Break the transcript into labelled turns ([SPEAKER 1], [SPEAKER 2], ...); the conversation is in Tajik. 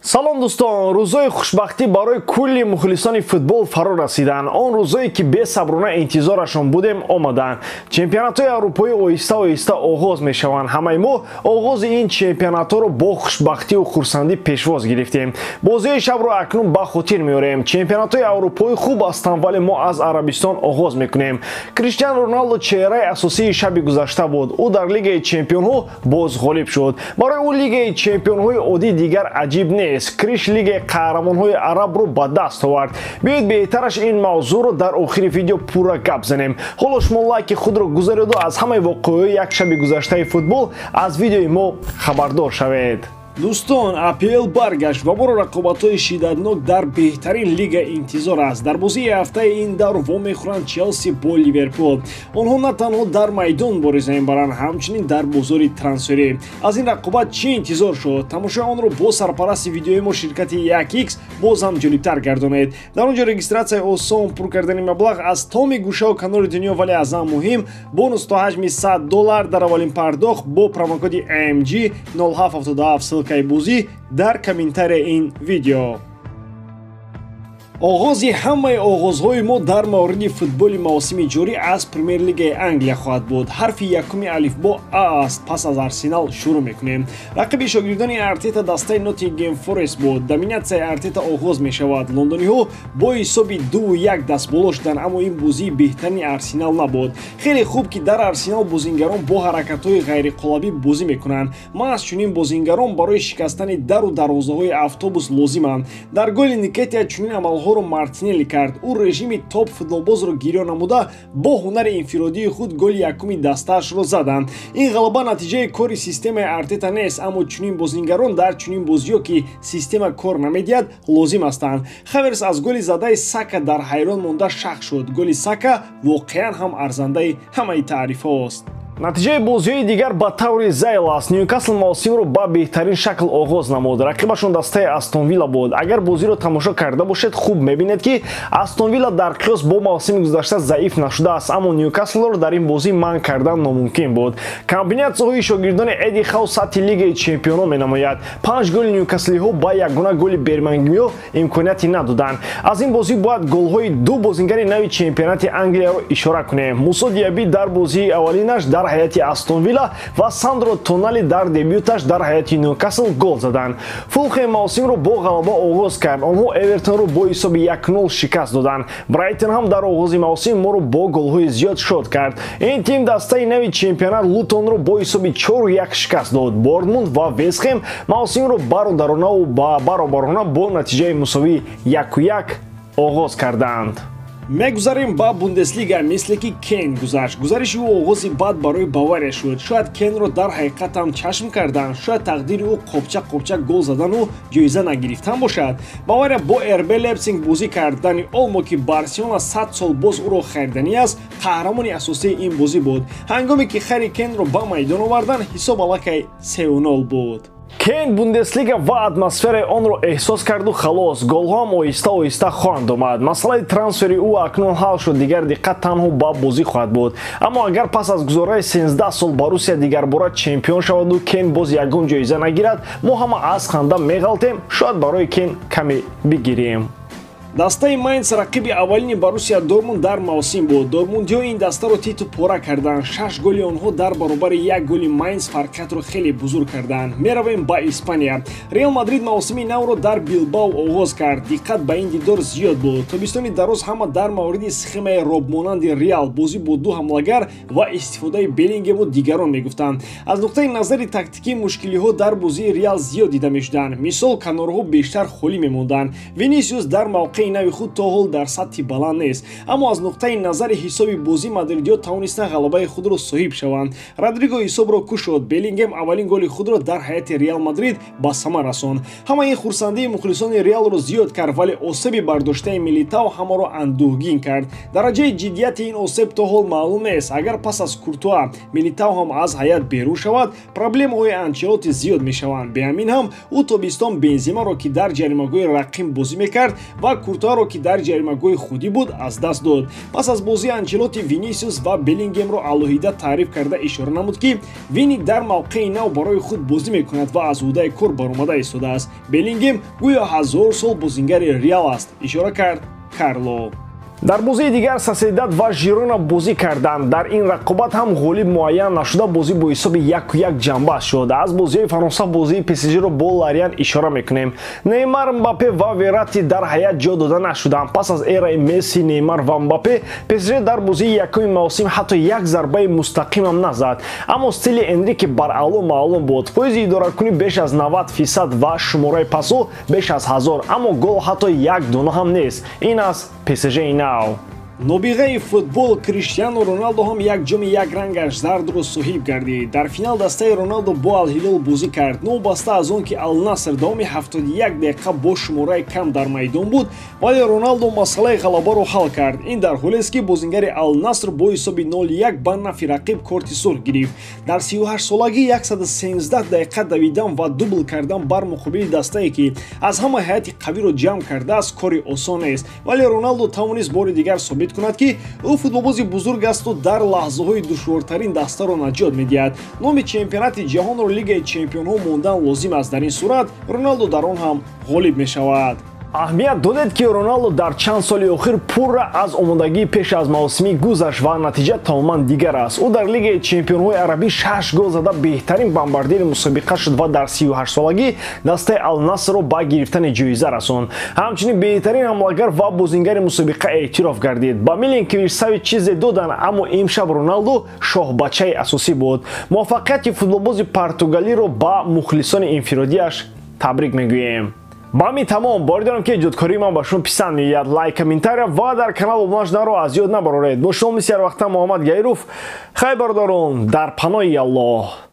[SPEAKER 1] Салом дӯстон, рӯзҳои хушбахтӣ барои кулли мухлисони футбол фаро расиданд. Он рӯзое ки бесаброна интизорашон будем омаданд. Чемпионатҳои аврупоӣ оҳиста оҳиста оғоз мешаванд. Ҳамаи мо оғози ин чемпионатҳоро бо хушбахтиву хурсандӣ пешвоз гирифтем. Бозиҳои шабро акнун ба хотир меорем. Чемпионатҳои аврупоӣ хуб ҳастанд, вале мо аз Арабистон оғоз мекунем. Криштиану Роналдо чеҳраи асосии шаби гузашта буд. Ӯ дар Лигаи чемпионҳо боз ғолиб шуд. Барои ӯ Лигаи чемпионҳои оддӣ дигар аҷиб нест. Криш Лигаи қаҳрамонҳои арабро ба даст овард. Биёед беҳтараш ин мавзӯъро дар охири видео пурра гап занем. Ҳоло шумо лайки худро гузареду аз ҳамаи воқеаҳои як шаби гузаштаи футбол аз видеои мо хабардор шавед.
[SPEAKER 2] Дӯстон, АПЛ баргашт ва моро рақобатҳои шиддатнок дар беҳтарин лига интизор аст. Дар бозии ҳафтаи ин давр вомехӯранд Челси бо Ливерпул. Онҳо на танҳо дар майдон бориза мебаранд, ҳамчунин дар бозори трансферӣ. Аз ин рақобат чӣ интизор шуд? Тамошои онро бо сарпарасти видеои мо ширкати 1X боз ҳам ҷолибтар гардонед. Дар он ҷо регистратсияи осон, пур кардани маблағ аз томи гӯшаву канори дунё, вале аз ҳам муҳим бонус то ҳаҷми $100 дар аввалин пардохт бо промокоди AMG 0777 ссылкаи бозӣ дар комментарияи ин видео. Оғози ҳамаи оғозҳои мо дар мавриди футболи мавсими ҷорӣ аз Премер-лигаи Англия хоҳад буд. Ҳарфи якуми алифбо А аст. Пас аз Арсенал шурӯъ мекунем. Рақиби шогирдони Артета дастаи Ноттингем Форест буд. Доминатсияи Артета оғоз мешавад. Лондониҳо бо ҳисоби 2-1 дастболо шуданд, аммо ин бозии беҳтарини Арсенал набуд. Хеле хуб, ки дар Арсенал бозингарон бо ҳаракатҳои ғайриқолабӣ бозӣ мекунанд. Маҳз чунин бозингарон барои шикастани дару дарвозаҳои автобус лозиманд. Дар голи Никетия чунин амалҳоро Мартинелли кард. Ӯ режими топ футболбозро гирё намуда бо ҳунари инфиродии худ голи якуми дастаашро заданд. Ин ғалаба натиҷаи кори системаи Артета нест, аммо чунин бозингарон дар чунин бозиҳо, ки система кор намедиҳад, лозим ҳастанд. Хаверс аз голи задаи Сака дар ҳайрон монда шах шуд. Голи Сака воқеан ҳам арзандаи ҳамаи таърифҳост.
[SPEAKER 1] Натиҷаи бозиҳои дигар ба таври зайл аст. Ньюкасл мавсимро ба беҳтарин шакл оғоз намуд. Рақибашон дастаи Астон Вилла буд. Агар бозиро тамошо карда бошед, хуб мебинед, ки Астон Вилла дар қиёс бо мавсими гузашта заиф нашудааст, аммо Ньюкаслро дар ин бозӣ манъ кардан номумкин буд. Комбинатсияҳои шогирдони Эдди Хау сатҳи Лигаи чемпионон менамояд. 5 голи ньюкаслиҳо ба ягона голи бермангимиҳо имконияте надоданд. Аз ин бозӣ бояд голҳои ду бозингари нави чемпионати Англияро ишора кунем. Мусо Диаби дар бозии аввалинаш дар ҳайати Астон Вилла ва Сандро Тонали дар дебюташ дар ҳайати Ньюкасл гол заданд. Фулхем мавсимро бо ғалаба оғоз кард. Онҳо Эвертонро бо ҳисоби 1-0 шикаст доданд. Брайтон ҳам дар оғози мавсим моро бо голҳои зиёд шод кард. Ин тим дастаи нави чемпионат Лутонро бо ҳисоби 4-1 шикаст дод. Борнмут ва Вестхем мавсимро бародаронаву баробарона бо натиҷаи мусовии 1-1 оғоз карданд.
[SPEAKER 2] Мегузарем ба Бундеслига, мисле ки Кен гузашт. Гузариши ӯ оғози бад барои Бавария шуд. Шояд Кенро дар ҳақиқат ҳам чашм карданд, шояд тақдири ӯ қопча-қопча гол задану ҷоиза нагирифтан бошад. Бавария бо РБ Лейпсиг бозӣ кард. Дани Олмо, ки Барселона 100 сол боз ӯро хариданӣ аст, қаҳрамони асосии ин бозӣ буд. Ҳангоме ки Хари Кенро ба майдон оварданд, ҳисоб аллакай 3-0 буд.
[SPEAKER 1] Кен Бундеслига ва атмосфераи онро эҳсос карду халос. Голҳо ҳам оҳиста оҳиста хоҳанд омад. Масъалаи трансфери ӯ акнун ҳал шуд, дигар диққат танҳо ба бозӣ хоҳад буд. Аммо агар пас аз гузораи 13 сол Боруссия дигарбора чемпион шаваду Кен боз ягон ҷоиза нагирад, мо ҳама аз ханда меғалтем, шояд барои Кен каме бигирем.
[SPEAKER 2] Дастаи Майнс рақиби аввалини Боруссия Дортмунд дар мавсим буд. Дортмундиҳо ин дастаро титу пора карданд. 6 голи онҳо дар баробари 1 голи Майнс фарқиятро хеле бузург карданд. Меравем ба Испания. Реал Мадрид мавсими навро дар Билбао оғоз кард. Диққат ба ин дидор зиёд буд. Тобистони дароз ҳама дар мавриди схемаи робмонанди Реал, бозӣ бо ду ҳамлагар ва истифодаи Беллингему дигарон мегуфтанд. Аз нуқтаи назари тактикӣ мушкилиҳо дар бозии Реал зиёд дида мешуданд. Мисол, канорҳо бештар холӣ мемонданд. Винисиус дар мавқеи нави худ то ҳол дар сатҳи баланд нест, аммо аз нуқтаи назари ҳисоби бозӣ мадридиҳо тавонистанд ғалабаи худро соҳиб шаванд. Родриго ҳисобро кушод. Беллингем аввалин голи худро дар ҳайати Реал Мадрид ба самар расонд. Ҳама ин хурсандии мухлисони Реалро зиёд кард, вале осеби бардоштаи Милитао ҳамаро андӯҳгин кард. Дараҷаи ҷиддияти ин осеб то ҳол маълум нест. Агар пас аз Куртуа Милитао ҳам аз ҳайат берун шавад, проблемаҳои Анчелоти зиёд мешаванд. Беамин ҳам ӯ тобистон Бенземаро, ки дар ҷаримагоҳи рақим бозӣ мекард, ва Куртуаро, ки дар ҷаримагоҳи худӣ буд, аз даст дод. Пас аз бозӣ Анчелоти Винисиус ва Беллингемро алоҳида таъриф карда ишора намуд, ки Вини дар мавқеи нав барои худ бозӣ мекунад ва аз ӯҳдаи кор баромада истодааст. Беллингем гӯё 1000 сол бозингари Реал аст, ишора кард Карло.
[SPEAKER 1] Дар бозии дигар Соседад ва Жирона бозӣ карданд. Дар ин рақобат ҳам ғолиб муайян нашуда, бозӣ бо ҳисоби 1-1 ҷамъбаст шуд. Аз бозиҳои Фаронса бозии ПСЖ-ро бо Лориан ишора мекунем. Неймар, Мбаппе ва Верратти дар ҳайат ҷо дода нашуданд. Пас аз эраи Месси, Неймар ва Мбаппе, ПСЖ дар бозии якуми мавсим ҳатто як зарбаи мустақимам назад. Аммо стили Энрике баръало маълум буд. Фоизи идоракунӣ беш аз 90% ва шумораи пасҳо беш аз 1000, аммо гол ҳатто як дона ҳам нест. Ин аст ПСЖ-и нав.
[SPEAKER 2] Нобиғаи футбол Криштиану Роналдо ҳам як ҷоми якрангаш зардро соҳиб гардид. Дар финал дастаи Роналдо бо Алҳилол бозӣ кард. Новобаста аз он ки Алнаср давоми 71 дақиқа бо шумораи кам дар майдон буд, вале Роналдо масъалаи ғалабаро ҳал кард. Ин дар ҳолест, ки бозингари Алнаср бо ҳисоби 0-1 ба нафи рақиб корти сурх гирифт. Дар 38-солагӣ 113 дақиқа давидан ва дубл кардан бар муқобили дастае, ки аз ҳама ҳайати қавиро ҷамъ кардааст, кори осон нест, вале Роналдо тавонист бори дигар собит кунад, ки ӯ футболбози бузург асту дар лаҳзаҳои душвортарин дастаро наҷот медиҳад. Номи чемпионати ҷаҳонро Лигаи чемпионҳо мондан лозим аст. Дар ин сурат Роналдо дар он ҳам ғолиб мешавад.
[SPEAKER 1] Аҳамият додед, ки Роналдо дар чанд соли охир пурра аз омодагии пеш аз мавсимӣ гузашт ва натиҷа тамоман дигар аст. Ӯ дар Лигаи чемпионҳои арабӣ 6 гол зада, беҳтарин бомбардири мусобиқа шуд ва дар 38-солагӣ дастаи Алнасрро ба гирифтани ҷоиза расонд. Ҳамчунин беҳтарин ҳамлагар ва бозингари мусобиқа эътироф гардид. Ба Миленкович Савич чизе доданд, аммо имшаб Роналдо шоҳбачаи асосӣ буд. Муваффақияти футболбози португалиро ба мухлисони инфиродиаш табрик мегӯем. Ба ҳамин тамом. Боварӣ дорам, ки эҷодкории ман ба шумо писанд меояд. Лайк, комментария ва дар канал обуна шуданро аз ёд набароред. Бо шумо мисли ҳар вақта Муҳаммад Гаиров. Хайр, бародарон, дар паноҳи Аллоҳ.